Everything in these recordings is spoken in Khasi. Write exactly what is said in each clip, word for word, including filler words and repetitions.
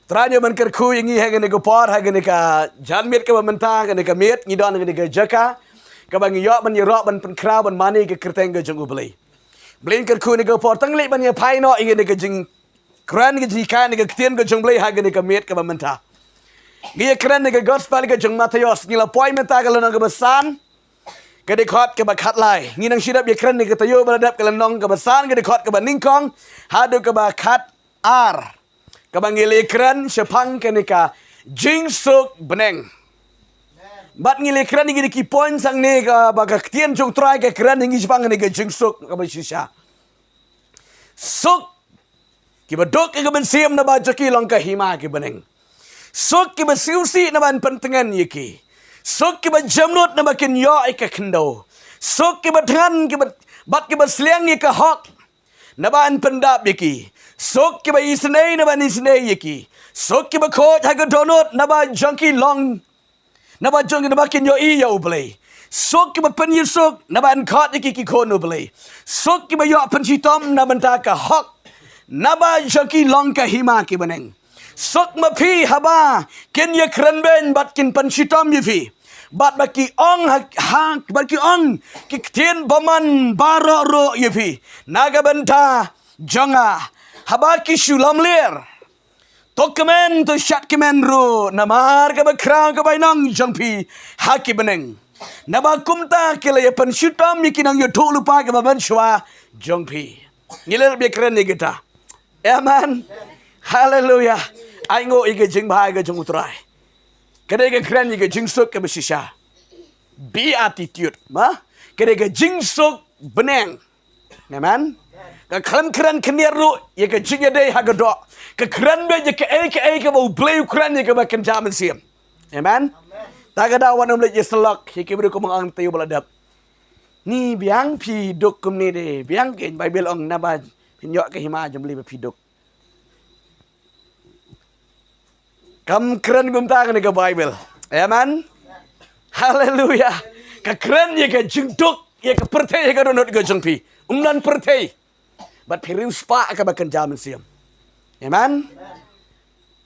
Trai, ngi ban kyrkhu ïa ngi ha kane ka por, ha kane ka janmiet kaba mynta, ha kane ka miet ngi don ha kane ka jaka kaba ngi ïoh ban ïaroh, ban pynkhraw, ban mane ïa ka kyrteng ka jong U Blei. Blei, ngi kyrkhu ha kane ka por, tang leit ban ïa phai noh ïa kane ka jingkren, ka jinghikai na ka ktien ka jong U Blei ha kane ka miet kaba mynta. Ngi ïa kren na ka gospel ka jong u Mathaios, ngi la poi mynta ka lynnong kaba san, ka dkhot kaba khatlai. Ngi nang shu dep ïa kren na ka taïew ba la dep, ka lynnong kaba san, ka dkhot kaba nyngkong haduh kaba khatar, kaba ngi la ïa kren shaphang kane ka jingsuk bneng. Bad ngi la ïa kren ïa kine ki point hangne, kaba ka ktien jong U Trai ka kren ïa ngi shaphang kane ka jingsuk kaba shisha. Suk kiba duk ïa ka mynsiem, naba jong ki long ka hima ki bneng. Suk kiba sngewsih, naba yn pyntngen ïa ki. Suk kiba jemnud, naba kin ïoh ïa ka khyndew. Suk kiba thngan, kiba, bad kiba sliang ïa ka hok, naba yn pyndap ïa ki. Suk kiba isynei, naba yn isynei ïa ki. Suk kiba khuid ha ka dohnud, naba jong ki long, naba jong, naba kin ïohi ïa U Blei. Suk kiba pynïasuk, naba yn khot ïa ki ki khun U Blei. Suk kiba ïoh pynshitom na bynta ka hok, naba jong ki long ka hima ki bneng. Suk ma phi haba kin ïa krenbeiñ bad kin pynshitom ïa phi, bad ba ki ong ha, ha, bad ki ong ki ktien bymman baroh ruh ïa phi na ka bynta jong nga. Haba ki shu lamler, to kmen, to shad kmen ruh namar kaba khraw ka bainong jong phi ha ki bneng. Naba kumta ki la ïa pynshitom ïa ki nongïathuhlypa kiba mynshuwa jong phi. Ngi la ïa kren ïa kita. Amen. Haleluya. Ai nguh ïa ka jingbha ka jong U Trai. Ka dei ka kren ïa ka jingsuk kaba shisha. Beatitude, ma? Ka dei ka jingsuk bneng. Amen. Ka khlem kren khyndiat ruh ïa ka jingïadei ha ka doh. Ka kren beit ïa kaei kaei kaba U Blei u kren ïa kaba kynja mynsiem. Amen. Ta ka daw wat nym leit ïasyllok ïa ki briew kumba ong taïew ba la dep. Ni biang phi duk kumne de, biang, ka Baibl ong naba phin ïoh ka hima jong U Blei ba phi duk. Kam kren kumta kane ka Baibl. Amen. Haleluya. Ka kren ïa ka jingduk, ïa ka pyrthei, ïa ka dohnud ka jong phi. Um don pyrthei. Bad phi riewspah kaba kynja mynsiem. Amen.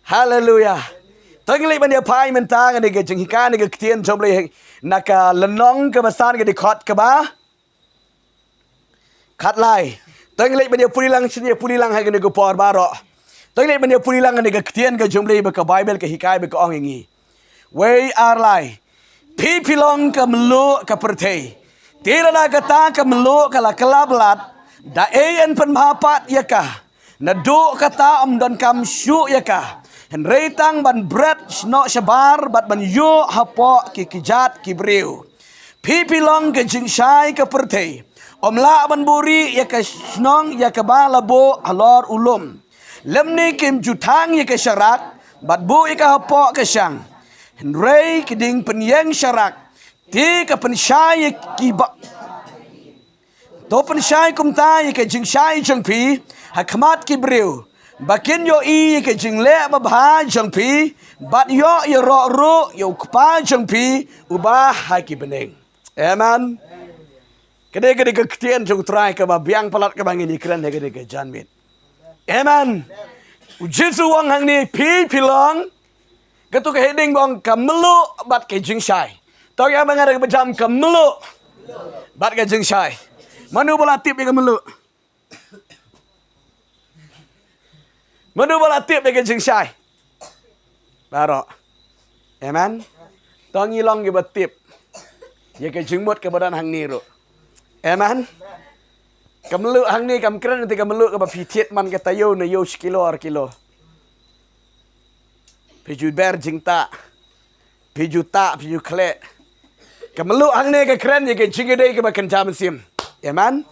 Haleluya. To ngin leit ban ïa phai mynta kane ka jinghikai na ka ktien jong U Blei na ka lynnong kaba san, ka dkhot kaba khatlai. To ngin leit ban ïa pule lang, shu ïa pule lang ha kane ka por baroh. To ngin leit ban ïa pule lang ha kane ka ktien ka jong U Blei ba ka Baibl ka hikai ba ka ong ïa ngi. Wei ar lai. Phi phi long ka mluh ka pyrthei. Te lada kata ka mluh ka la kylla blat, da ei yn pynbha pat ïa ka? Naduh kata ym donkam shuh ïa ka, hynrei tang ban bret noh shabar bad ban ïuh hapoh ki kjat ki briew. Phi phi long ka jingshai ka pyrthei. Ym lah ban buhrieh ïa ka shnong ïa kaba la buh halor u lum, lymne kim ju thang ïa ka sharak bad buh ïa ka hapoh ka shang. Hynrei ki dei pynïeng sharak, te ka pynshai ïa ki ba To pynshai kumta ïa ka jingshai jong phi ha khmat ki briew, ba kin ïohi ïa ka jingleh babha jong phi, bad ïoh ïaroh ruh ïa U Kpa jong phi uba ha ki bneng. Amen. Ka dei, ka dei ka ktien jong U Trai kaba biang palat kaba ngin ïa kren ha ka dei ka janmiet. Amen. U Jisu u ong hangne, phi phi long, kato ka heading ba ong ka mluh bad ka jingshai. To ïa ba nga da kaba jam, ka mluh bad ka jingshai. Mano ba la tip ïa ka mluh? Mano ba la tip ïa ka jingshai? Baroh. Amen. To ngi long kiba tip ïa ka jingmut kaba don hangne ruh. Amen. Ka mluh hangne kam kren ïa ka mluh kaba phi thied man ka taïew na ïew shi kilo ar kilo. Phi ju ber jingtah. Phi ju tah, phi ju khleh. Ka mluh hangne ka kren ïa ka jingïadei kaba kynja mynsiem. Amen.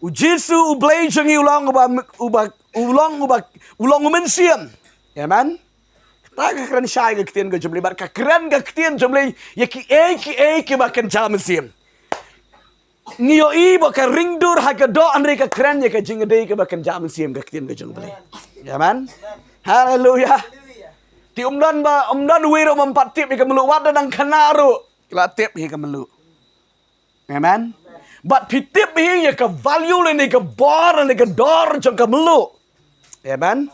U Jisu U Blei jong ngi u long uba, uba, u long uba, u long u mynsiem. Amen. Kata ka kren shai ka ktien ka jong U Blei, bad ka kren ka ktien jong U Blei ïa kiei kiei kiba kynja mynsiem. Ngi ïohi ba ka ring dur ha ka doh, hynrei ka kren ïa ka jingïadei kaba kynja mynsiem, ka ktien ka jong U Blei. Amen. Haleluya. Te ym don ba, ym don uwei ruh bym pat tip ïa ka mluh, wat da dang khynnah ruh ki la tip ïa ka mluh. Amen. Bad phi tip hi ïa ka value lane ka bor lane ka dor jong ka mluh. Amen.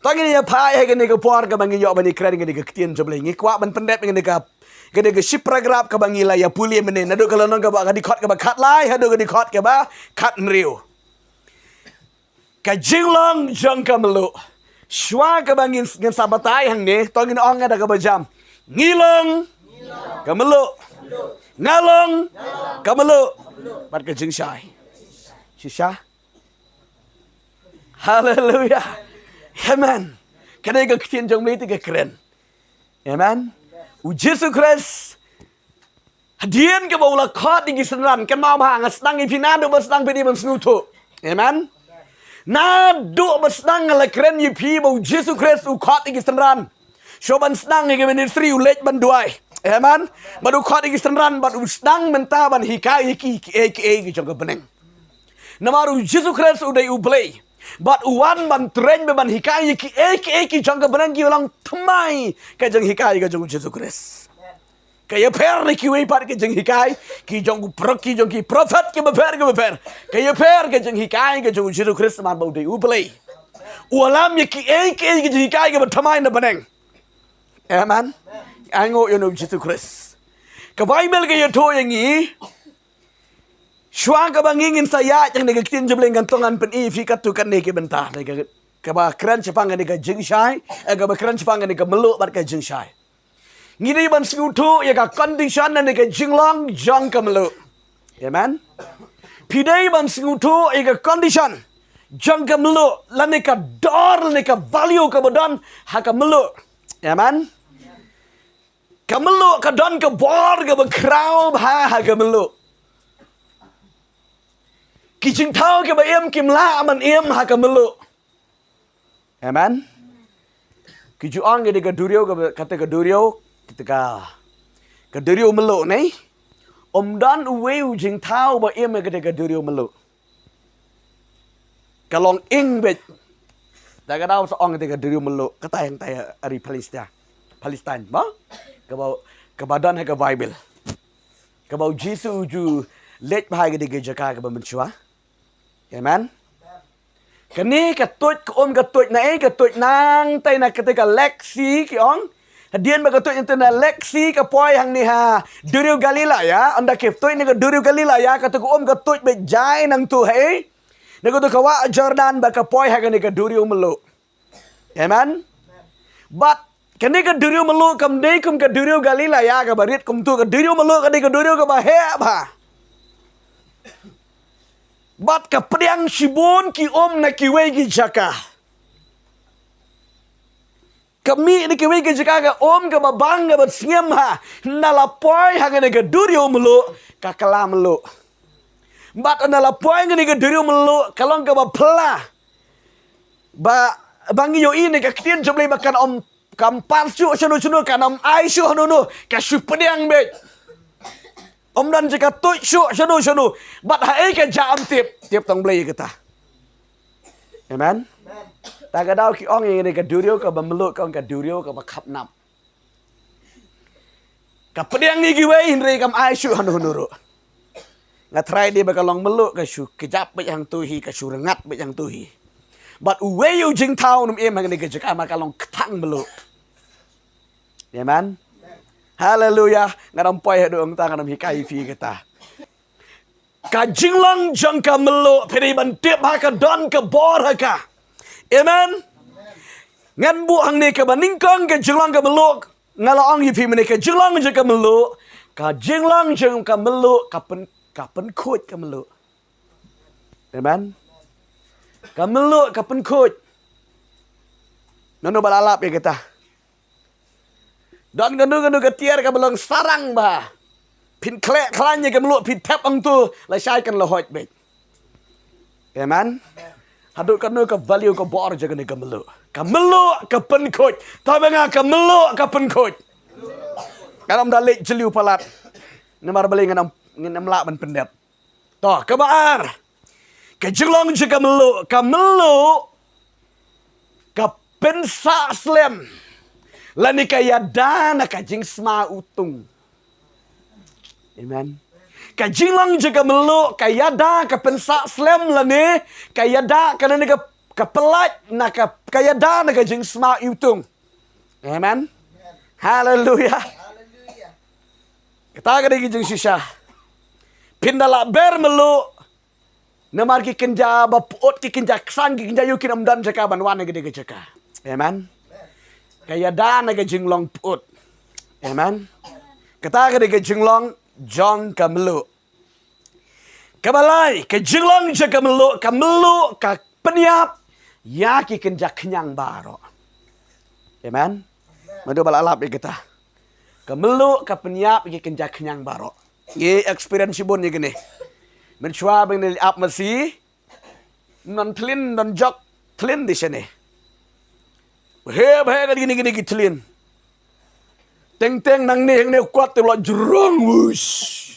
To ngin ïa phai ha kane ka por kaba ngi ïoh ban ïakren kane ka ktien jong U Blei. Ngi kwah ban pyndep kane ka, kane ka shi paragraph kaba ngi la ïa pule mynne. Naduh ka lynnong kaba, ka dkhot kaba khatlai haduh ka dkhot kaba khathynriew. Ka jinglong jong ka mluh. Shuwa kaba ngin, ngin sa batai hangne, to ngin ong da kaba jam. Ngi long ka mluh. Nga long ka mluh. Bad ka jingshai. Shisha. Haleluya. Amen. Kane ka ktien jong U Blei te ka kren. Amen. U Jisu Khrist, hadien kaba u la khot ïa ki synran, kynmaw bha, nga sdang ïa phi naduh ba sdang phi dei ban sngewthuh. Amen. Naduh ba sdang nga la kren ïa phi ba u Jisu Khrist u khot ïa ki synran. Shuwa ban sdang ïa ka ministry u leit ban duwai. Amen. Bad u khot ïa ki synran bad u sdang mynta ban hikai ïa ki, ki, ki, ki jong ka bneng. Namar u Jisu Khrist u dei U Blei. Bad u wan ban train bad ban hikai ïa ki, ki, ki jong ka bneng ki long thymmai ka jinghikai ka jong u Jisu Khrist. Ka ïapher na kiwei pat ka jinghikai, ki jong u pro-, ki jong ki prophet kiba pher kiba pher. Ka ïapher ka jinghikai ka jong u Jisu Khrist namar ba u dei U Blei. U lam ïa ki, ki, ki jinghikai kiba thymmai na bneng. Amen. Ai nguh ïa u Jisu Khrist. Ka Baibl ka ïathuh ïa ngi. Shuwa kaba ngi ngin sa ïaid ïa kane ka ktien jong U Blei ngan tong ngan pyni ïa phi katto katne ki bynta. Kaba kren shaphang kane ka jingshai, eh, kaba kren shaphang kane ka mluh bad ka jingshai. Ngi dei ban sngewthuh ïa ka condition lane ka jinglong jong ka mluh. Amen. Phi dei ban sngewthuh ïa ka condition jong ka mluh lane ka dor lane ka value kaba don ha ka mluh. Amen. Ka mluh ka don ka bor kaba khraw bha ha ka mluh. Ki jingthaw kiba im kim lah ban im ha ka mluh. Amen. Ki ju ong kata ka duriaw kaba, kata ka duriaw, kata ka, ka duriaw mluh ne. Ym don uwei u jingthaw ba im ha kata ka duriaw mluh. Ka long ing beit. Da ka daw sa ong kata ka duriaw mluh, kata hangtai ha ri Palestina. Palestine, ba? Kaba, kaba don ha ka Baibl. Kaba u Jisu u ju leit bha ha kata ka jaka kaba mynshuwa. Amen. Kane ka tuid, ka um ka tuid na ei, ka tuid nangtai na kata ka Lake Sea ki ong. Hadien ba ka tuid nangtai na Lake Sea ka poi hangne ha duriaw Galilaya, ynda ki tuid na ka duriaw Galilaya, kata ka um ka tuid beit jai nangtu ha ei. Na kata ka wah Jordan ba ka poi ha kane ka duriaw mluh. Amen. Bad kane ka duriaw mluh kam dei kum ka duriaw Galilaya kaba rit kumtu, ka duriaw mluh ka dei ka duriaw kaba heh bha. Bad ka pdiang shibun ki um na kiwei ki jaka. Ka mih na kiwei ki jaka ka um kaba bang kaba sngem ha. Ynda la poi ha kane ka duriaw mluh ka kylla mluh. Bad ynda la poi ha kane ka duriaw mluh ka long kaba phylla. Ba, ba ngi ïohi na ka ktien jong U Blei ba kan ym, kam pass shuh shano shano, kan ym ai shuh hano hano, ka shu pdiang beit. Ym don jaka tuid shuh shano shano. Bad ha ei ka jah ym tip, tip tang U Blei kata. Amen. Ta ka daw ki ong ïa kane ka duriaw kaba mluh ka ong ka duriaw kaba khapnap. Ka pdiang ïa kiwei hynrei kam ai shuh hano hano ruh. Nga tharai dei ba ka long mluh ka shu kjap beit hangtu hi, ka shu rngat beit hangtu hi. Bad uwei u jingthaw um im ha kane ka jaka namar ka long kthang mluh. Amen. Haleluya. Nga dang poi haduh hangta nga dang hikai ïa phi kata. Ka jinglong jong ka mluh, phi dei ban tip ha ka don ka bor ha ka. Amen. Ngan buh hangne kaba nyngkong ka jinglong ka mluh, nga la ong ïa phi mynne ka jinglong jong ka mluh, ka jinglong jong ka mluh, ka pyn, ka pynkhuid ka mluh. Amen. Ka mluh ka pynkhuid. Nano ba la lap ïa kata? Don kano kano ka tiar kaba long sarang bha. Phin khleh khlaiñ ïa ka mluh, phin thep hangtu, lashai kan la hoit beit. Amen. Haduh kano ka value ka bor jong kane ka mluh. Ka mluh ka pynkhuid. Tang ba nga ka mluh ka pynkhuid. Ngan ym da leit jylliew palat. Namar balei ngan ym, ngan ym lah ban pyndep. To, kaba ar. Ka jinglong jong ka mluh, ka mluh ka pynsah slem. Lane ka ïada na ka jingsma utung. Amen. Ka jinglong jong ka mluh, ka ïada ka pynsah slem lane ka ïada ka lane ka, ka pyllait na ka, ka ïada na ka jingsma iwtung. Amen. Haleluya. Kata ka dei ka jingshisha. Phin da lah ber mluh. Namar ki kynja ba pyut, ki kynja ksan, ki kynja ïew kin ym don jaka ban wan ha ka dei ka jaka. Amen. Ka ïada na ka jinglong pyut. Amen. Kata ka dei ka jinglong jong ka mluh. Kaba lai, ka jinglong jong ka mluh, ka mluh ka pynïap ïa ki kynja khñiang baroh. Amen. Madu ba la lap ïa kita. Ka mluh ka pynïap ïa ki kynja khñiang baroh. Ngi experience shibun ïa kine. Mynshuwa ba ngi ap masi, non thlin, non jok thlin di shane. He, he, ka kine, kine ki thlin. Teng teng nangne hangne kwat te la jrong, wush.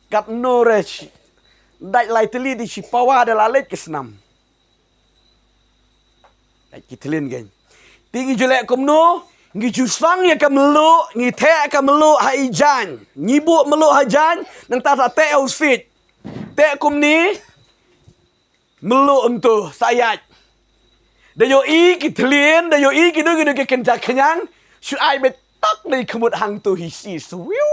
Katno re shi dait lai tylli di shi pawa da la leit ki snam. Dait ki thlin kein. Te ngi ju leh kumno, ngi ju song ïa ka mluh, ngi theh ka mluh ha i jaiñ. Ngi buh mluh ha jaiñ, nangta sa teh ha u siej. Teh kumne, mluh um to, sa ïaid. Da ïohi ki thlin, da ïohi kino kino ki kynja khñiang, shu ai beit tok da i khmut hangto hi shi swiu.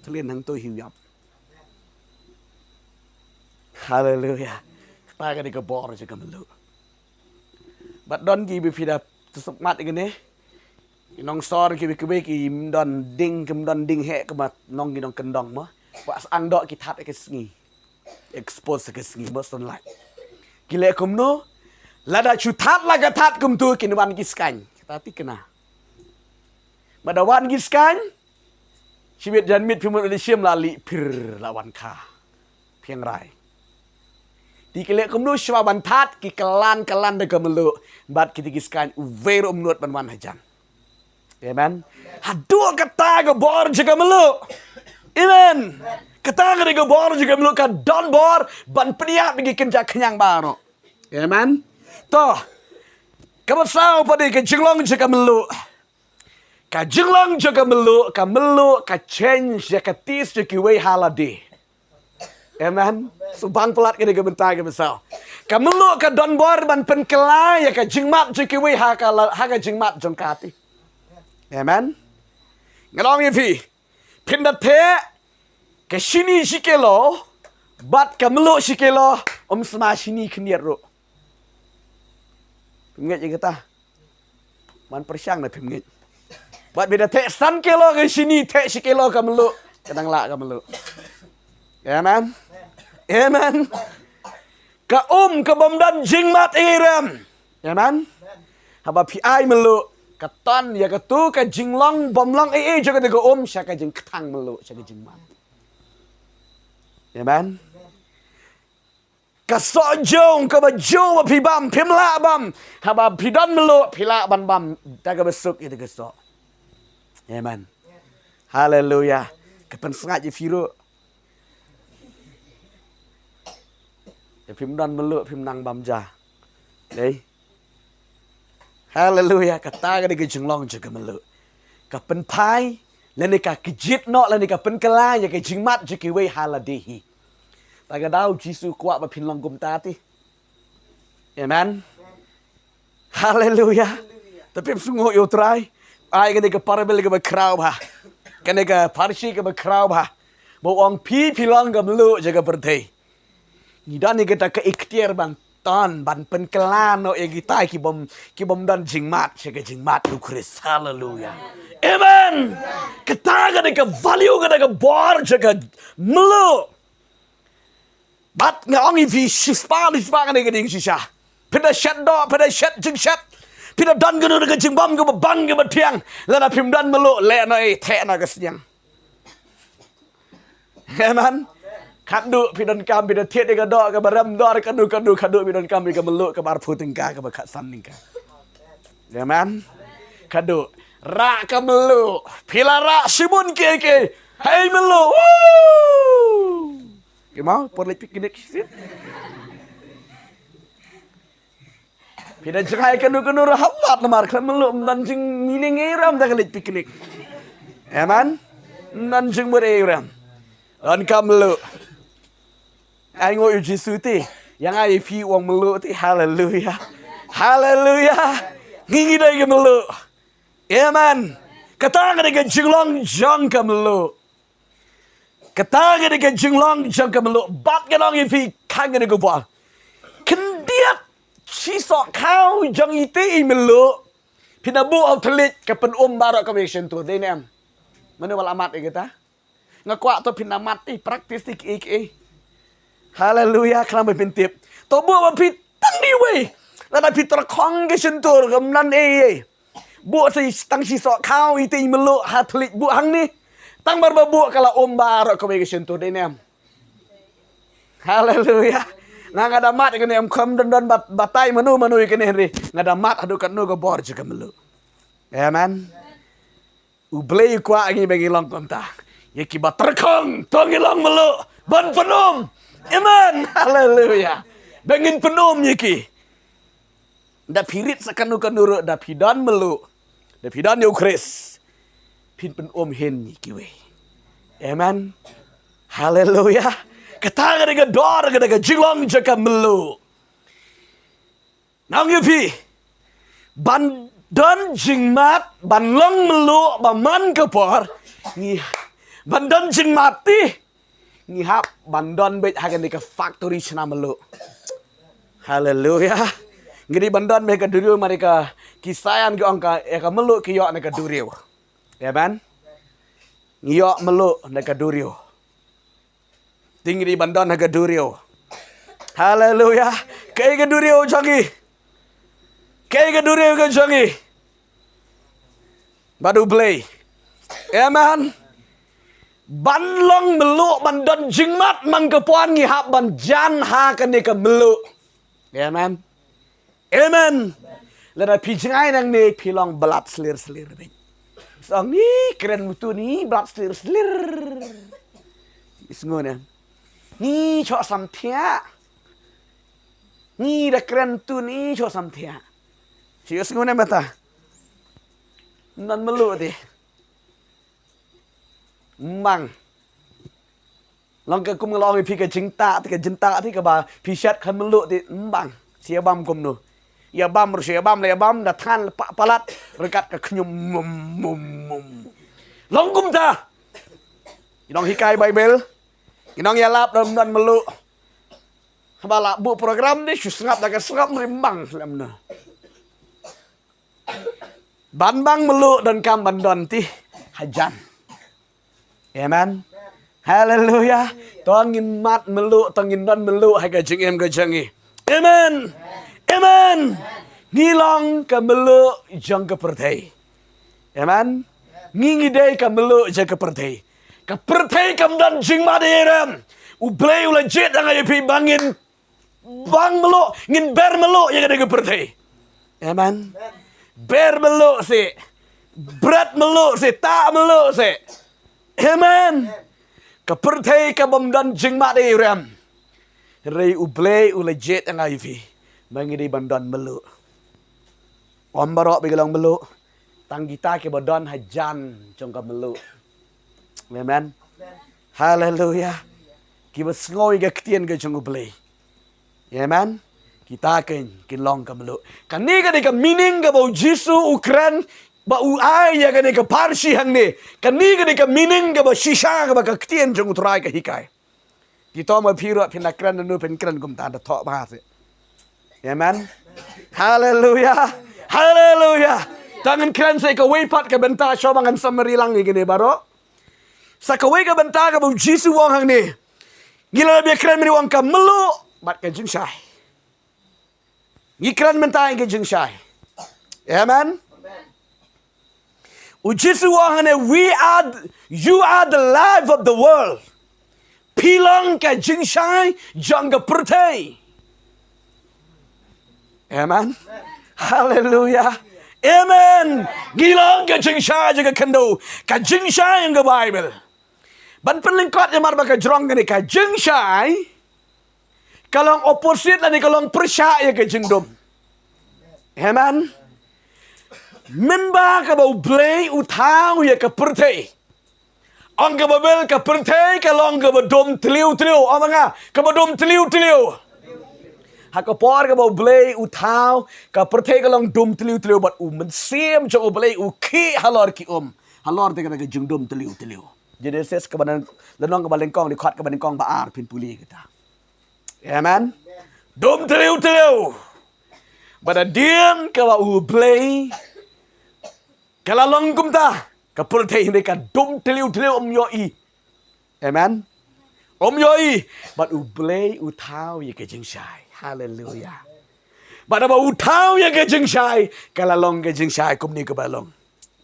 Thlin hangto hi ïap. Haleluya. Kata ka dei ka bor jong ka mluh. Bad don kiba phi da sngewmat ïa kane. Ki nongsor kiwei kiwei kim don ding, kim don ding heh kumba nong ki nongkyndong mo. Wat sa angdoh ki that ha ka sngi. Expose ha ka sngi mo, sunlight. Ki leh kumno? Lada shu that la ka that kumto kin wan ki skaiñ. Kata thikna. Bad da wan ki skaiñ. Shibit janmiet phi mut la shim la lih phir la wan kha. Phiang rai. Te ki leh kumno shuwa ban that, ki kylan kylan da ka mluh. Bad kiti ki skaiñ uwei ruh um nud ban wan hajan. Amen. Haduh kata ka bor jong ka mluh. Amen. Kata ka dei ka bor jong ka mluh, ka don bor ban pynïap ïa ki kynja khñiang baroh. Amen. To. Kaba saw pat dei ka jinglong jong ka mluh. Ka jinglong jong ka mluh, ka mluh ka change ïa ka taste jong kiwei ha lade. Amen. Shu bang palat kane ka bynta kaba saw. Ka mluh ka don bor ban pynkylla ïa ka jingmad jong kiwei ha ka la, ha ka jingmad jong ka te. Amen. Ngan ong ïa phi. Phin da theh ka shini shi kilo bad ka mluh shi kilo, um sma shini khyndiat ruh. Phi ngeit ïa kata? Man pyrshang na phim ngeit. Bad phi da theh san kilo ka shini, theh shi kilo ka mluh, ka dang lah ka mluh. Amen. Amen. Ka um ka bym don jingmad ei ei ruh. Amen. Haba phi ai mluh, ka ton ïa katu ka jinglong bym long ei ei jong katu ka um sha ka jingkthang mluh, sha ka jingmad. Amen. Ka soh jong, kaba jong ba phi bam, phim lah bam. Haba phi don mluh, phi lah ban bam da kaba suk ïa ka soh. Amen. Haleluya. Ka pynsngaid ïa phi ruh. Te phim don mluh, phim nang bam ja. Dei. Haleluya, kata ka dei ka jinglong jong ka mluh. Ka pynphai, lane ka kjit noh, lane ka pynkylla ïa ka jingmad jong kiwei ha lade hi. Ta ka daw Jisu kwah ba phin long kumta te. Amen. Haleluya. Te phim sngewnguh ïa U Trai. Ai kane ka parable kaba khraw bha. Kane ka pharshi kaba khraw bha. Ba u ong phi phi long ka mluh jong ka pyrthei. Ngi don ïa kata ka iktiar ban ton, ban pynkylla noh ïa kita ki bym, ki bym don jingmad sha ka jingmad U Khrist. Haleluya. Amen. Kata ka dei ka value, kata ka bor jong ka mluh. Bad nga ong ïa phi shispah, shispah kane ka dei shisha. Phi da shet doh, phi da shet jingshet. Phi da don kano kano ka jingbam kaba bang kaba thiang. Lada phim don mluh, leh noh ei, theh noh ka sniang. Amen. Khatduh phi donkam, phi da thied ïa ka doh kaba rem dor kano kano, khatduh phi donkam ïa ka mluh kaba arphew tyngka, kaba khatsan tyngka. Amen. Khatduh rah ka mluh, phi la rah shibun kiei kiei. Hei mluh. Woo! Ki mau por leit picnic. Phi da jngai kano kano ruh hap wad namar khlem mluh ym don jingmyntoi ei ei ruh ym da ka leit picnic. Amen. Nan jingmut ïa u rem. Donkam mluh. Ai ngo ïa u Jisu te. Ïa nga ïa phi u ong mluh te. Haleluya. Haleluya. Ngi ngi dei ka mluh. Amen. Kata ka dei ka jinglong jong ka mluh. Kata ka dei ka jinglong jong ka mluh. Bad ka long ïa phi khan ka dei ka bor. Khyndiat shi soh khaw jong ite i mluh. Phi na buh ha u thylliej ka pynum baroh kawei ka shyntur dei ne em. Mano ba la mat ïa kata. Nga kwah to phin mat i practice i ki i ki. Haleluya, khnang ba phin tip. To buh ba phi tang di wei. Lada phi tyrkhong ka shyntur kam nan ei ei. Buh sa tang shi soh khaw ite i mluh ha thylliej buh hangne. Tang bar ba buh ka la um baroh kawei ka shyntur dei ne em. Haleluya. Nga nga da mat ïa kane em kham don don bat batai mano mano ïa kane hynrei. Nga da mat haduh katno ka bor jong ka mluh. Amen. U Blei u kwah ngi ba ngi long kumta. Ïa ki ba tyrkhong to ngi long mluh ban pynum. Amen. Haleluya. Ba ngin pynum ïa ki. Da phi rit sa kano kano ruh da phi don mluh. Da phi don ïa u Khrist. Phin pynum hin ïa kiwei. Amen. Haleluya. Kata ka dei ka dor ka dei ka jinglong jong ka mluh. Nang ïa phi. Ban don jingmut, ban long mluh, ba man ka por. Ngi, ban don jingmut te. Ngi hap, ban don beit ha kane ka factory shna mluh. Haleluya. Ngi dei ban don beit ka duriaw, mar ka, ki saian ki ong ka, ïa ka mluh ki ïoh na ka duriaw. Amen. Ngi ïoh mluh na ka duriaw. Te ngi dei ban don ha ka duriaw. Haleluya. Kaei ka duriaw jong ngi. Kaei ka duriaw ka jong ngi. Bad u Blei. Amen. Ban long mluh ban don jingmut man ka por ngi hap ban jan ha kane ka mluh. Amen. Amen. Lada phi jngai nangne phi long blat slir slir beit. Song ni kren mutu ni blat slir slir. Sngew ne. Ni chok samthiah. Ni da kren tu ni chok samthiah. Chi sngew ne mata. Nan mluh te. Mbang. Long ka kum long phi ka jingtah te ka jingtah te kaba phi shat khan mluh te mbang. Sia bam kumno. Ïa bam ruh sia bam la ïa bam da than pa palat ryngkat ka khñium mum mum mum. Long kumta. Ngi nong hikai Bible. Ngi nong ïalap dom don mluh. Haba la buh program te shu sngap da ka sngap ri mbang lem na. Ban bang mluh donkam ban don te hajan. Amen. Haleluya. To ngin mad mluh, to ngin don mluh ha ka jingim ka jong ngi. Amen. Amen. Ngi long ka mluh jong ka pyrthei. Amen. Ngi ngi dei ka mluh jong ka pyrthei. Ka pyrthei kam don jingmut ïa rem. U Blei u la jied ïa nga ïa phi ba ngin bang mluh, ngin ber mluh ïa kane ka pyrthei. Amen. Ber mluh seh. Bret mluh seh, tah mluh seh. Amen. Ka pyrthei ka bym don jingmut ïa rem. Hynrei u Blei u la jied ïa nga ïa phi ba ngi dei ban don mluh. Ym baroh ba ki long mluh. Tang kita kiba don hajan jong ka mluh. Amen. Haleluya. Kiba sngew ïa ka ktien ka jong u Blei. Amen. Kita kin kin long ka mluh. Kane ka dei ka meaning kaba u Jisu u kren ba u ai ïa kane ka pharshi hangne. Kane ka dei ka meaning kaba shisha kaba ka ktien jong u Trai ka hikai. Ki to ma phi ruh phin da kren nanu phin kren kumta da thoh bha seh. Amen. Haleluya. Haleluya. Tang ngan kren sa kawei pat ka bynta shuwa ba ngan summary lang ïa kine baroh. Sa kawei ka bynta kaba u Jisu u ong hangne. Ngi la bia kren mynne u ong ka mluh bad ka jingshai. Ngi kren mynta ïa ka jingshai. Amen. U Jisu u ong hangne, we are, you are the life of the world. Phi long ka jingshai jong ka pyrthei. Amen. Haleluya. Amen. Ngi long ka jingshai jong ka khyndew. Ka jingshai jong ka Bible. Ban pynlyngkot ïa mar ba ka jrong kane ka jingshai. Ka long opposite lane ka long pyrshah ïa ka jingdum. Amen. Mynba kaba u Blei u thaw ïa ka pyrthei. Ong ka Baibl ka pyrthei ka long kaba dum tliw tliw. Ong ma nga, kaba dum tliw tliw. Ha ka por kaba U Blei u thaw, ka pyrthei ka long dum tliw tliw, bad U Mynsiem jong U Blei u khih halor ki um. Halor te kata ka jingdum tliw tliw. Genesis kaba nyngkong, lynnong kaba nyngkong, dkhot kaba nyngkong bad ar, phin pule kita. Amen. Dum tliw tliw. Bad hadien kaba U Blei ka la long kumta, ka pyrthei hynrei ka dum tliw tliw, ym ïohi. Amen. Ym ïohi. Bad U Blei u thaw ïa ka jingshai. Haleluya. Bad haba u thaw ïa ka jingshai, ka la long ka jingshai kumne kaba long.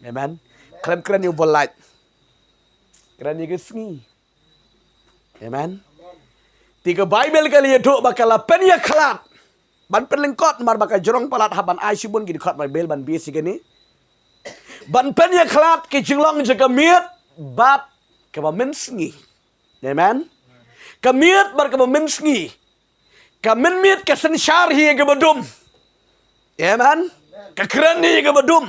Amen. Khlem kren ïa u ba lait, kren ïa ka sngi. Amen. Te ka Baibl ka la ïathuh ba ka la pynïakhlad. Ban pynlyngkot namar ba ka jrong palat hap ban ai shibun ki dkhot Baibl ban bit ïa kane. Ban pynïakhlad ki jinglong jong ka miet bad kaba mynsngi. Amen. Ka miet bad kaba mynsngi. Ka mynmiet ka synshar hi ïa kaba dum. Amen. Ka kren hi ïa kaba dum.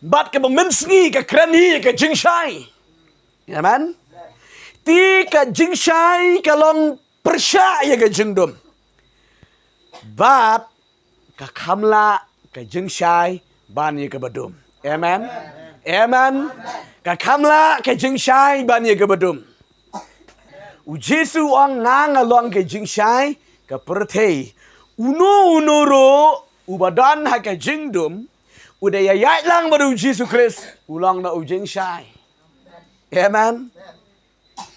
Bad kaba mynsngi ka kren hi ïa ka jingshai. Amen. Te ka jingshai ka long pyrshah ïa ka jingdum. Bad ka kham lah ka jingshai ban ïa kaba dum. Amen. Amen. Ka kham lah ka jingshai ban ïa kaba dum. U Jisu u ong, nga nga long ka jingshai ka pyrthei. Uno uno ruh uba don ha ka jingdum, u da ïaid lang bad U Jisu Khrist, u long na u jingshai. Amen.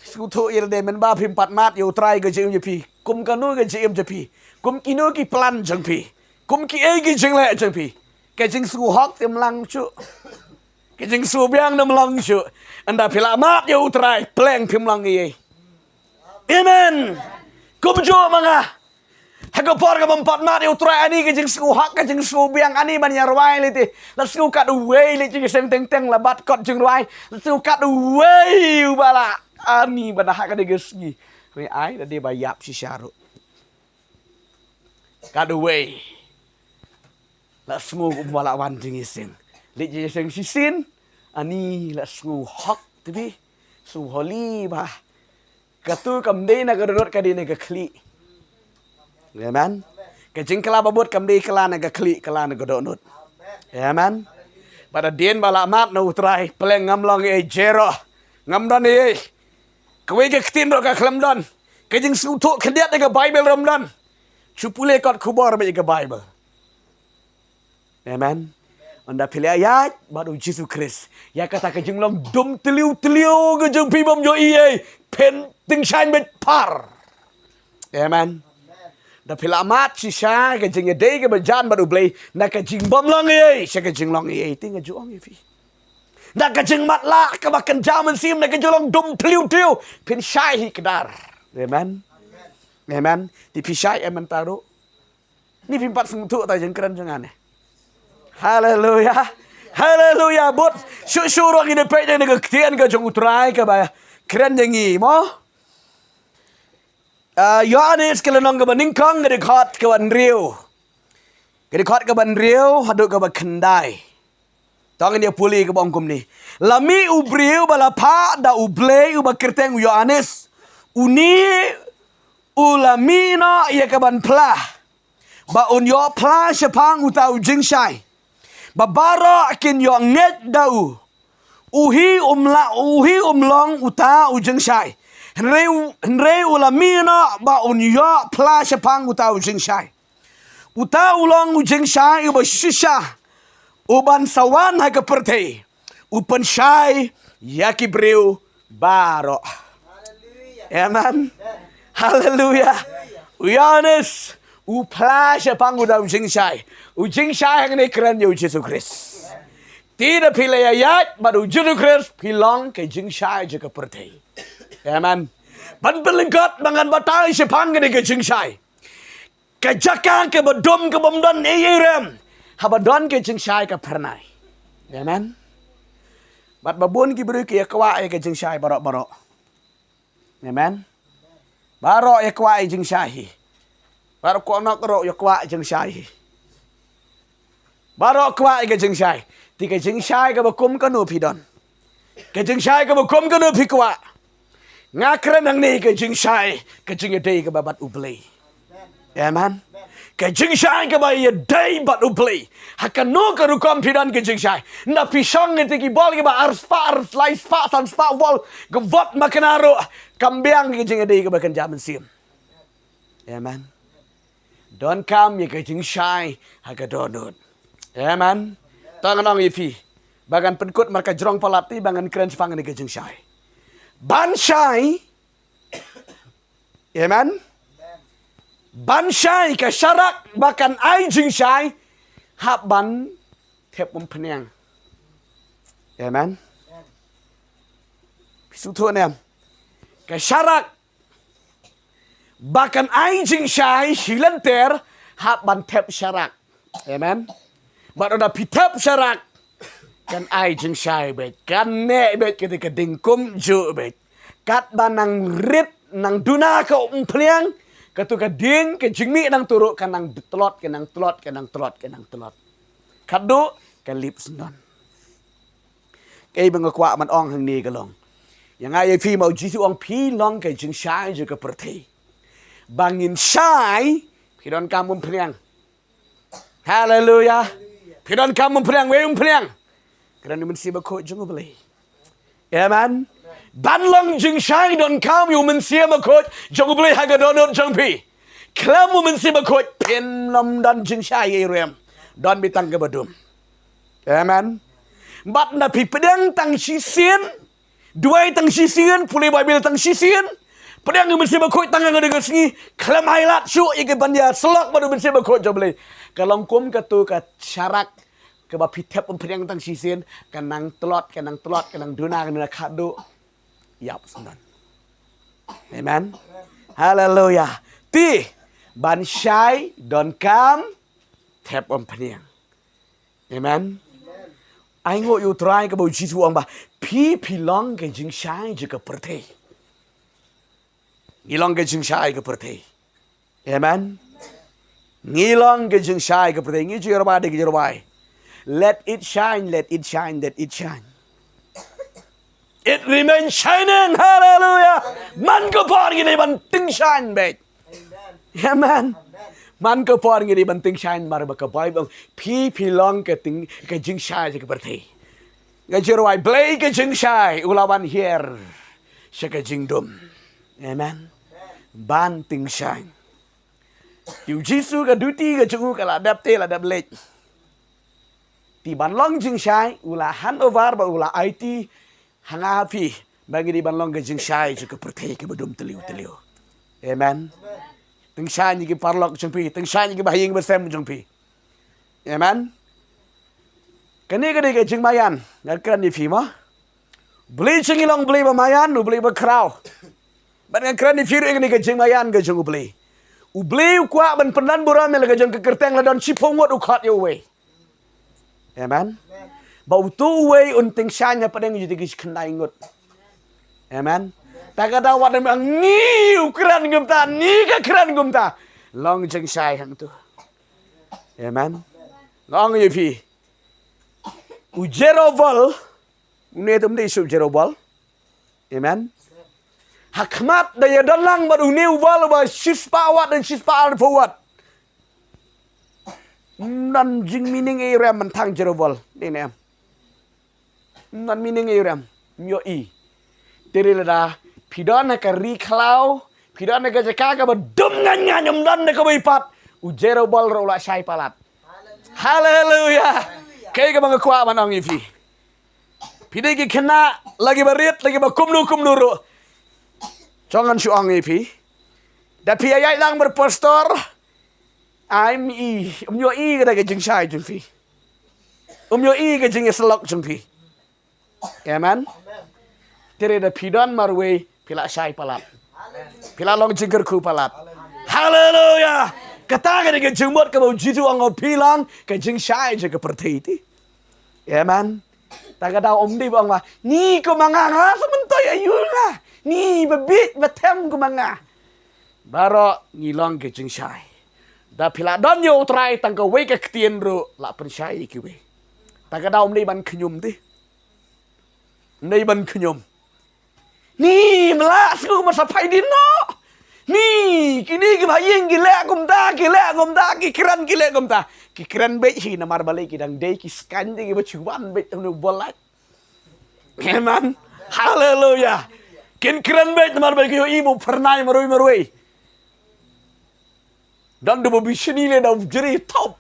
Sngewthuh ïa lade mynba phim pat mad ïa U Trai, ka jingim jong phi kum kano ka jingim jong phi, kum kino ki plan jong phi, kum kiei ki jingleh jong phi, ka jingsngewhok te ym lang shuh. Ka jingsngewbiang te ym long shuh. Ynda phi la mad ïa U Trai, pleng phim long ei ei. Amen. Kumjuh ma nga. Ha ka por kaba ym pat mad ïa U Trai, ani ka jingsngewhok, ka jingsngewbiang, ani ban ïa rwai lei te. La sngew katwei lei, jingseng teng teng la bat kot jingrwai. La sngew katwei uba la ani ban ha kane ka sngi. Hynrei ai, da dei ba ïap shisha ruh. Katwei. La sngew kumba la wan jingïaseng. Leit jingïaseng shisien, ani la sngew hok tbit. Sngew holi bha. Katu kam dei na ka dohnud, ka dei na ka khlieh. Amen. Ka jingkylla ba bud kam dei kylla na ka khlieh, kylla na ka dohnud. Amen. Bad hadien ba la mad na U Trai, pleng ngam long ei ei ruh. Ngam don ei ei. Kawei ka ktien ruh ka khlem don. Ka jingsngewthuh khyndiat na ka Baibl ruh ym don. Shu pule kot khubor beit ïa ka Baibl. Amen. Ynda phi la ïaid bad U Jisu Khrist, ïa kata ka jinglong dum tliw tliw ka jong phi bym ïohi ei ei, phin tyngshaiñ beit par. Amen. Da phi la mad shisha ka jingïadei kaba jan bad U Blei, na ka jingbym long ei ei sha ka jinglong ei ei, te nga ju ong ïa phi, na ka jingmatlah kaba kynja mynsiem, na ka jinglong dum tliw tliw, phin shai hi kdar. Amen. Amen. Te phi shai em mynta ruh? Ni phim pat sngewthuh ta jingkren jong nga ne? Haleluya. Haleluya. Bud shuh shuh ruh ngin ïa peit ïa kane ka ktien ka jong U Trai kaba kren ïa ngi mo. Ah, Ïoannis ka lynnong kaba nyngkong, ka dkhot kaba hynriew. Ka dkhot kaba hynriew haduh kaba khyndai. To ngin ïa pule kaba ong kumne. La mih u briew ba la phah da U Blei uba kyrteng u Ïoannis. Une u la mih noh ïa kaban phla, ba un ïoh phla shaphang uta u jingshai, ba baroh kin ïoh ngeit da u. U hi um la, u hi um long uta u jingshai, hynrei u, hynrei u la mih noh ba un ïoh phla shaphang uta u jingshai. Uta u long u jingshai uba shisha, uban sa wan ha ka pyrthei, u pynshai ïa ki briew baroh. Amen. Haleluya. U Ïoannis u phla shaphang uta u jingshai. U jingshai hangne kren ïa U Jisu Khrist. Te da phi la ïaid bad U Jisu Khrist, phi long ka jingshai jong ka pyrthei. Amen. Ban pynlyngkot, ba ngan batai shaphang kane ka jingshai. Ka jaka kaba dum kaba ym don ei ei ruh, haba don ka jingshai ka phyrnai. Amen. Bad ba bun ki briew ki ïa kwah ïa ka jingshai baroh baroh. Amen. Baroh ïa kwah ïa jingshai hi. Baroh, ko nok ruh ïa kwah jingshai hi. Baroh kwah ïa ka jingshai. Te ka jingshai kaba kum kano phi don? Ka jingshai kaba kum kano phi kwah? Nga kren hangne ka jingshai, ka jingïadei kaba bad U Blei. Amen. Ka jingshai kaba ïadei bad U Blei. Ha kano ka rukom phi don ka jingshai? Nda phi shong ïa ki bol kiba ar spah, ar lai spah, san spah bol, ka vot ma kane ruh, kam biang ka jingïadei kaba kynja mynsiem. Amen. Donkam ïa ka jingshai ha ka dohnud. Amen. To ngan ong ïa phi ba ngan pynkut marka jrong palat te ba ngan kren shaphang ïa ka jingshai. Ban shai. Amen. Ban shai ka sharak ba kan ai jingshai, hap ban thep umphniang. Amen. Phi sngewthuh ne em? Ka sharak ba kan ai jingshai shi lynter, hap ban thep sharak. Amen. Bad lada phi thep sharak, kan ai jingshai beit, kan neh beit, kata ka ding kumjuh beit. Katba nang rit, nang duna ka umphniang, katu ka ding, ka jingmih nangtu ruh kan nang tlot, kan nang tlot, kan nang tlot, kan nang tlot. Khatduh ka lip syndon. Kaei ba nga kwah ban ong hangne ka long, ïa nga ïa phi, ma U Jisu u ong phi long ka jingshai jong ka pyrthei. Ba ngin shai, phi donkam umphniang. Haleluya. Phi donkam umphniang, wei umphniang? Kren U Mynsiem Bakhuid jong U Blei. Amen. Ban long jingshai donkam ïa U Mynsiem Bakhuid jong U Blei ha ka dohnud jong phi. Khlem U Mynsiem Bakhuid phin ym don jingshai ei ruh. Don beit tang kaba dum. Amen. Bad nda phi pdiang tang shisien, duwai tang shisien, pule Baibl tang shisien, pdiang ïa U Mynsiem Bakhuid tang ha ka dei ka sngi, khlem ailad shuh ïa ka ban ïasyllok bad U Mynsiem Bakhuid jong U Blei, ka long kum katu ka sharak kaba phi thep umphniang tang shisien, kan nang tlot, kan nang tlot, kan nang duna, kan nang duna, khatduh ïap syndon. Amen. Haleluya. Te ban shai donkam thep umphniang. Amen. Ai nguh ïa U Trai, kaba U Jisu u ong ba phi, phi long ka jingshai jong ka pyrthei. Ngi long ka jingshai ka pyrthei. Amen. Ngi long ka jingshai ka pyrthei. Ngi ju ïa rwai da ka ju rwai, let it shine, let it shine, let it shine. It remains shining. Haleluya. Man ka por ngi dei ban tyngshaiñ beit. Amen. Man ka por ngi dei ban tyngshaiñ, namar ba ka Baibl ong phi, phi long ka tyng, ka jingshai jong ka pyrthei. Nga ju rwai, Blei ka jingshai u la wan hiar sha ka jingdum. Amen. Ban tyngshaiñ. Te U Jisu ka duty ka jong u ka la dep te la dep leit. Te ban long jingshai u la hand over bad u la aiti ha nga ha phi ba ngi dei ban long ka jingshai jong ka pyrthei kaba dum tliw tliw. Amen. Tyngshaiñ ïa ki paralok jong phi, tyngshaiñ ïa ki bahaïing basem jong phi. Amen. Kane ka dei ka jingmaïan, ngan kren ïa phi mo. Blei jong ngi long Blei ba maïan, U Blei ba khraw. Bad ngan kren ïa phi ruh ïa kane ka jingmaïan ka jong U Blei. U Blei u kwah ban pynlong burom ïa la ka jong ka kyrteng, la don shiphew ngut u khot ïa uwei. Amen. Ba uto uwei un tyngshaiñ hapdeng ïa ki khyndai ngut. Amen. Ta ka daw wat ym ong ni u kren kumta, ni ka kren kumta. Long jingshai hangto. Amen. Nga ong ïa phi, u Jerubal, une te um dei shuh u Jerubal. Amen. Ha khmat da ïadon lang bad une u bal uba shispah wat, shispah arphew wat. Ym don jingmeaning ei ruh em ban thang Jerubal. Dei ne em? Ym don meaning ei ruh em. Ym ïohi. Te lada phi don ha ka ri khlaw, phi don ha ka jaka kaba dum ngaiñ ngaiñ, ym don da kawei pat, u Jerubal ruh u la shai palat. Haleluya. Kaei kaba nga kwah ban ong ïa phi, phi dei ki khynnah, la kiba rit, la kiba kumno kumno ruh. Jong ngan shu ong ïa phi, da phi ïaid lang bad pastor, ym i, um ïohi ka da ka jingshai jong phi. Um ïohi ka jingïasyllok jong phi. Amen. Te da phi don marwei, phi la shai palat. Phi la long jingkyrkhu palat. Haleluya. Kata ka dei ka jingmut kaba U Jisu u ong phi long ka jingshai jong ka pyrthei te. Amen. Ta ka daw um dei ba ong ba ni kum ma nga, nga sa myntoi aïu nga. Ni ba bieit ba them kum ma nga. Baroh ngi long ka jingshai. Da phi la don ïa U Trai tang kawei ka ktien ruh la pynshai ïa kiwei. Ta ka daw um dei ban khñium te. Nei ban khñium. Ni mla sngew kumba sa phai dien noh. Ni kine ki bahaïing ki leh kumta, ki leh kumta, ki kren ki leh kumta. Ki kren beit hi namar balei ki dang dei ki skaiñ de ki ba shu wan beit tang ne u ba lait. Amen. Haleluya. Kin kren beit namar ba ki ïohi ba u phyrnai marwei marwei. Don da ba bishni leh da u jri top.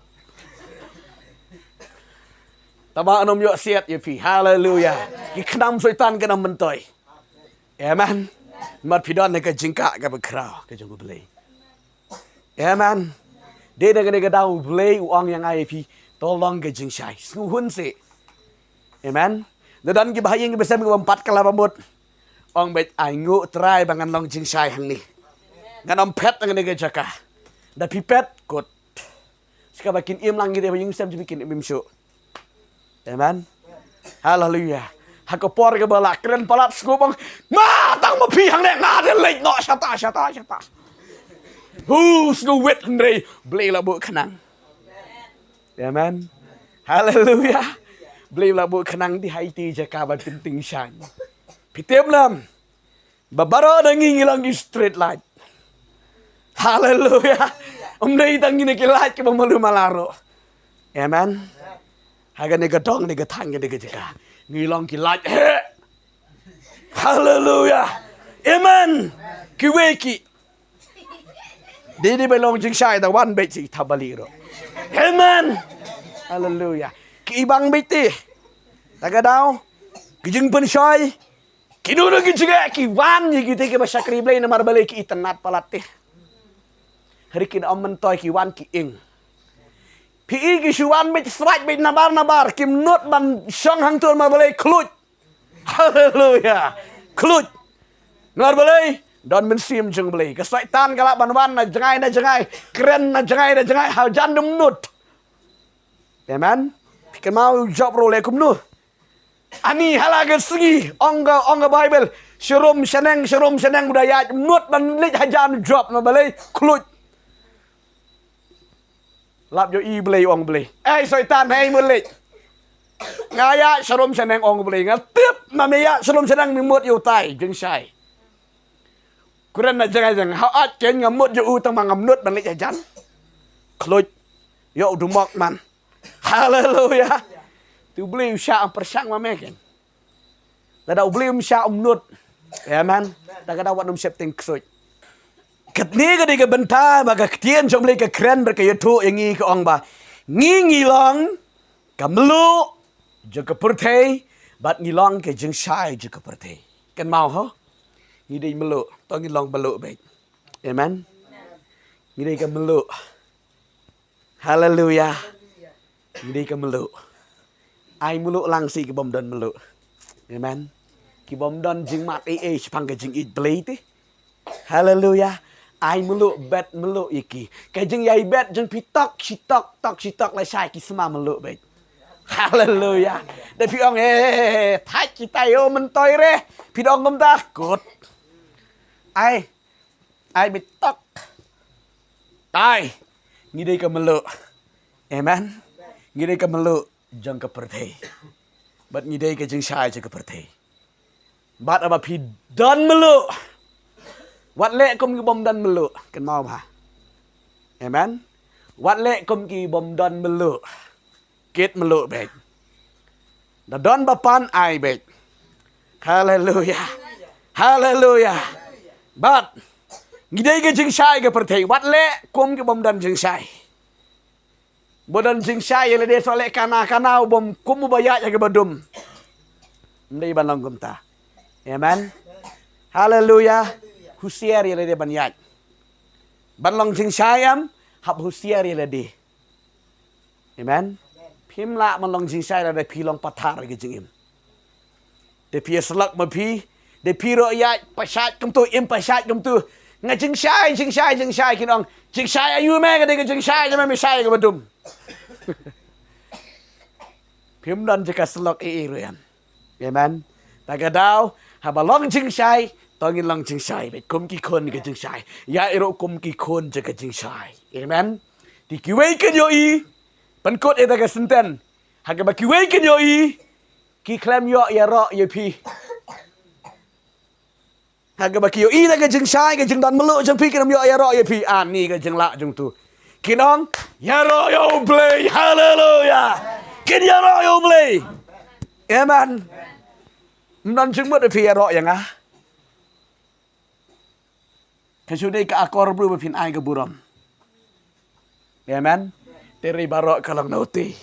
Tama anom ïoh siat ïa phi. Haleluya. Ki khnam Soitan ki nang myntoi. Amen. Mat phi don na ka jingkah ka ba khraw ka jong U Blei. Amen. Dei na kane ka daw U Blei u ong ïa nga ïa phi, to long ka jingshai. Sngewhun seh. Amen. Da don ki bahaïing ki ba sem ki bym pat kylla ba mut. Ong beit, ai nguh Trai ba ngan long jingshai hangne. Ngan ym phet na kane ka jaka. Da phi phet, kut. Sika ba kin im lang ki de ba ïing sem jong phi kin im im shuh. Amen. Haleluya. Ha ka por ka ba la kren palat sngewbang. Ma tang ma phi hangne nga de leit noh shata shata shata. Hu sngewit hynrei Blei la buh khnang. Amen. Haleluya. Blei la buh khnang di ha iti jaka ba pynting shan. Phi tip lem. Ba baroh na ngi ngi long ki street light. Haleluya. Ym dei tang ngi ne ki light ki ba malu malaru. Amen. Ha kane ka dong ne ka thang kane ka jaka. Ngi long ki light. He. Haleluya. Amen. Kiwei ki. Dei dei ba long jingshai da wan beit shi thabali ro. Amen. Haleluya. Ki ibang beit ti. Ta ka daw. Ki jingpynshoi. Kino na ki jingeh ki wan ïa kite ki ba shakri Blei namar balei ki itynnad palat te. Hynrei kin ym myntoi ki wan ki ing. Phi i ki shu wan beit sraid beit nabar nabar kim nud ban shong hangto namar balei khluit. Haleluya. Khluit. Namar balei don mynsiem jong Blei. Ka Soitan ka lah ban wan na jngai na jngai. Kren na jngai na jngai. Hajan dum nud. Amen. Phi kynmaw u Job ruh leh kumno. Ani ha la ka sngi ong ka ong ka Baibl. Sharum shaneng sharum shaneng u da ïaid mut ban leit hajan u Job na balei khluit. Lap ïohi Blei ong Blei. Ei Soitan hei mut leit. Nga ïaid sharum shaneng ong Blei nga tip ma me ïaid sharum shaneng me mut ïa utai jingshai. Kren na jngai jngai ha ait ken nga mut ïa u tang ma ngam nud ban leit hajan. Khluit. Ïa u dumok man. Haleluya. Te u Blei u shah ym pyrshang ma me ken. Lada u Blei um shah um nud. Amen. Ta ka daw wat ym sheptieng ksuid. Katne ka dei ka bynta ba ka ktien jong u Blei ka kren bad ka ïathuh ïa ngi ka ong ba ngi ngi long ka mluh jong ka pyrthei bad ngi long ka jingshai jong ka pyrthei. Kynmaw ho. Ngi dei mluh, to ngi long mluh beit. Amen. Ngi dei ka mluh. Haleluya. Ngi dei ka mluh. Ai mluh lang sha ki bym don mluh. Amen. Ki bym don jingmad ei ei shaphang ka jingïeit Blei te. Haleluya. Ai mluh bet mluh ïa ki. Ka jingïai bet jong phi tok shi tok tok shi tok lashai ki sma mluh beit. Haleluya. Da phi ong eh thait kita ïoh myntoi re. Phi dong kumta kut. Ai Ai beit tok. Ai ngi dei ka mluh. Amen. Ngi dei ka mluh jong ka pyrthei. Bad ngi dei ka jingshai jong ka pyrthei. Bad haba phi don mluh. Wat leh kum ki bym don mluh. Kynmaw bha. Amen. Wat leh kum ki bym don mluh. Kit mluh beit. Da don ba pan ai beit. Haleluya. Haleluya. Bad ngi dei ka jingshai ka pyrthei wat leh kum ki bym don jingshai. Ba don jingshai ïa lade sa leh kana kana u bym kum u ba ïaid ha ka ba dum. Ym dei ban long kumta. Amen. Haleluya. Husiar ïa lade ban ïaid. Ban long jingshai em hap husiar ïa lade. Amen. Phim lah ban long jingshai lada phi long pathar ka jingim. Da phi ïa slok ma phi, da phi ruh ïa pashai kumtu im pashai kumtu. Nga jingshai jingshai jingshai kin ong. Jingshai ayu me ka dei ka jingshai jame me shai ka badum. Phim don jaka slok ei ei ruh em. Amen. Ta ka daw haba long jingshai to ngin long jingshai beit kum ki khun ka jingshai. Ïa i ruh kum ki khun jaka jingshai. Amen. Te kiwei kin ïohi. Pynkut ïa ta ka senten. Ha kaba kiwei kin ïohi. ki khlem ïoh ïaroh ïa phi. Ha kaba ki ïohi da ka jingshai, ka jingdon mluh jong phi, kin ym ïoh ïaroh ïa phi. Ani ka jinglah jong uto. Kin ong, ïaroh ïa U Blei. Haleluya. Kin ïaroh ïa U Blei. Amen. Ym don jingmut phi ïaroh ïa nga. Ka shu dei ka akor briew ba phin ai ka burom. Amen. Te ri baroh ka long na uti.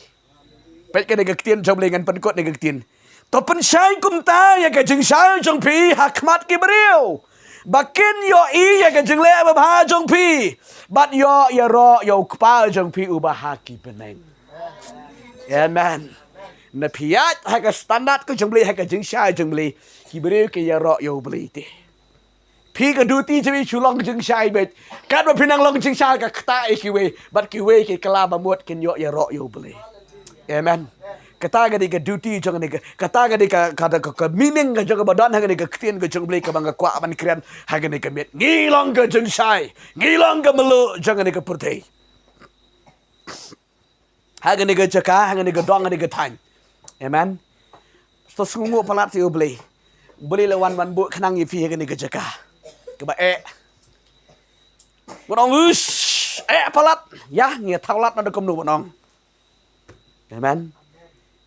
Peit kane ka ktien jong U Blei, ngan pynkut kane ka ktien. To pynshai kumta ïa ka jingshai jong phi ha khmat ki briew, ba kin ïohi ïa ka jingleh babha jong phi, bad ïoh ïaroh ïa U Kpa jong phi uba ha ki bneng. Amen. Na phi ïaid ha ka standard ka jong U Blei, ha ka jingshai jong U Blei, ki briew ki ïaroh ïa U Blei te. Phi ka duty jong phi shu long jingshai beit. Katba phi nang long jingshai, ka ktah ïa kiwei, bad kiwei ki kylla ba mut kin ïoh ïaroh ïa U Blei. Amen. Kata ka dei ka duty jong kane ka, kata ka dei ka, ka, ka, ka meaning ka jong kaba don ha kane ka ktien ka jong U Blei kaba nga kwah ban kren ha kane ka miet. Ngi long ka jingshai, ngi long ka mluh jong kane ka pyrthei. Ha kane ka jaka, ha kane ka dong, ha kane ka thaiñ. Amen. To sngewnguh palat ïa U Blei. U Blei la wan ban buh khnang ïa phi ha kane ka jaka. Kaba eh. Ban ong, "Uish, eh palat." Ïa, ngi thaw lad naduh kumno ban ong. Amen.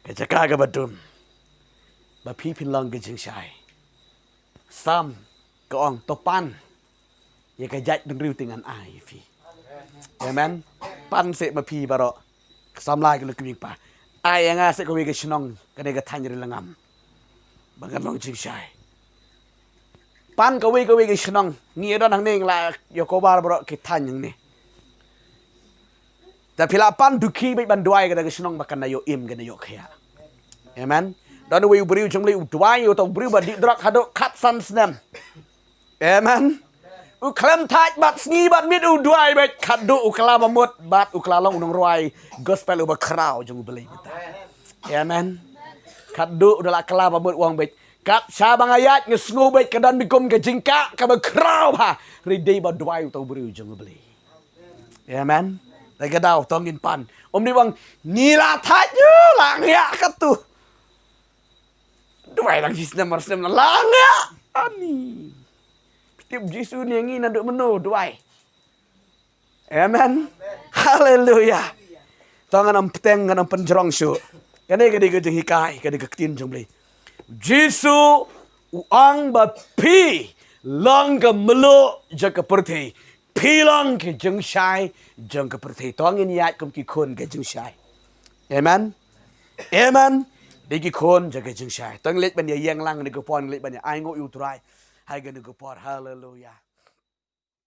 Ka jaka kaba dum. Ba phi phin long ka jingshai. Salm ka ong, to pan ïa ka jaitbynriew te ngan ai ïa phi. Amen. Pan seh ma phi baroh. Ka samla ka luk ka bing pa. Ai ïa nga seh kawei ka shnong, kane ka thaiñ Ri Lyngngam, ba ngan long jingshai. Pan kawei kawei ka shnong. Ngi ïa don hangne, ngi la ïa cover baroh ki thaiñ hangne. Te phi la pan, dukhi beit ban duwai kata ka shnong ba kan da ïoh im, kan da ïoh khiah. Amen. Don uwei u briew jong U Blei u duwai ïa uta u briew ba dih drok haduh khatsan snem. Amen. U khlem thait bad sngi bad miet, u duwai beit, khatduh u kylla ba mut bad u kylla long u nongrwai gospel uba khraw jong U Blei mynta. Amen. Khatduh u da la kylla ba mut, u ong beit, kat shaba nga ïaid nga sngew beit ka don beit kum ka jingkah kaba khraw bha. Hynrei dei ba duwai uta u briew jong U Blei. Amen. Te ka daw to ngin pan. Ym dei ban ong, ngi la thait ïa u, la ngiah katto. Duwai lang shi snem ar snem la ngiah. Ani. Phi tip Jisu ne ngi naduh mynno duwai. Amen. Haleluya. To ngan ym bteng, ngan ym pynjrong shuh. Kane ka dei ka jinghikai, ka dei ka ktien jong U Blei. Jisu u ong ba phi long ka mluh jong ka pyrthei. Phi long ka jingshai jong ka pyrthei. To ngin ïaid kum ki khun ka jingshai. Amen. Amen. Dei ki khun jong ka jingshai. To ngin leit ban ïa ïeng lang kane ka por, ngin leit ban ïa ainguh ïa U Trai ha kane ka por. Haleluya.